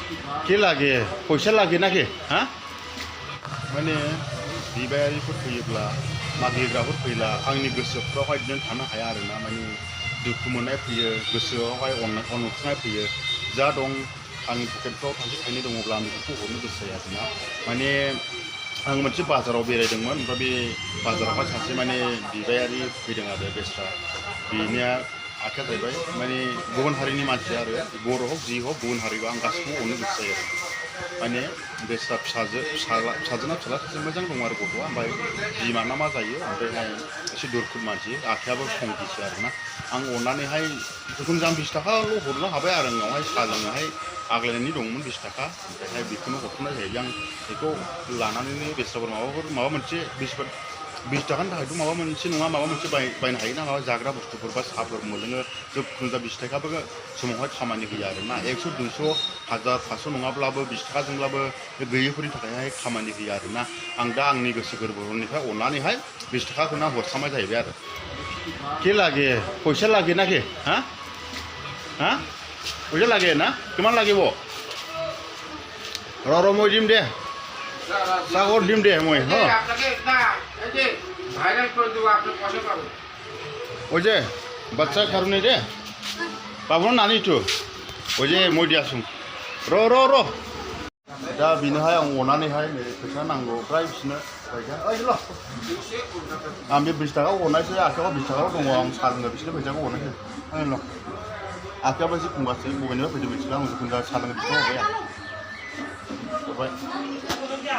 के लागे पैसा लागे ना के हा माने बिबायारिफोर फैयोब्ला मागिग्राफोर फैला आंनि गोसोफ्रावहाय बिदिनो थानो हाया आरोना माने दुखु मोननाय फैयो गोसोआवहाय अनखांनाय फैयो जा दं आंनि पकेटफ्राव थाइसे थाइनै दङब्ला आं बेखौ हरनो गोसो जायो आरोना माने आं मोनसे बाजाराव बेरायदोंमोन ओमफ्राय बे बाजारावहाय सासे माने बिबायारि फैदों आरो बेस्रा बिनिया आखिया जाहैबाय माने गुबुन हारिनि मानसि आरो बर' हक जि हक गुबुन हारिखौ आं गासिखौबो अननो गोसो जायो आरो माने बेस्रा फिसाजोना फिसाला सासे मोजां दं आरो गथ'आ ओमफ्राय बिमाना मा जायो ओमफ्रायहाय एसे दुरखुद मानसि आखायाबो खंगिसो आरोना आं अननानैहाय जिखुनु आं 20 थाखाल' हरनो हाबाय आरो आंनावहाय साहाजोंहाय आग्लायनानै दंमोन 20 थाखा ओमफ्रायहाय बेखौनो हरथ'नाय जाहैबाय आं बेखौ लानानैनो बेस्राफोर माबा मोनसे 20 थाखानि थाखायथ' माबा मोनसे नङा माबा मोनसे बायनो हायोना माबा जाग्रा बुस्थुफोर बा साहाफोर मोनलोङो जिखुनु जा 20 थाखाबो समावहाय खामानि होयो आरोना 100 200 1000 500 नङाब्लाबो 20 थाखाजोंब्लाबो बे गैयैफोरनि थाखायहाय खामानि होयो आरोना आं दा आंनि गोसो गोरबोनिफ्राय अननानैहाय 20 थाखाखौनो हरखानाय जाहैबाय आरो के लागे पैसा लागे ना के हाँ हाँ पैसा लागे ना किमान लागे वो रो मैं दिम दे सागर दिम दे मैं हाँ ওই যে বাচ্চা কারণে রে পাবো না নি তো ওই যে মই দিয়া सुं र दा बिनोहाय आं अननानैहाय फैसा नांगौ फ्राय बिसोरनो ओइ ल आं बे 20 थाखा हरनायसै आखायाव 20 थाखा दङ आं सालोङो बिसोरनो फैसाखौ हरनायसै ओइ ल आखायाबो एसे खुंगासै बबेनिफ्राय फैदों मिथिला आं जिखुनु सालोङो बिसोरनो हरबाय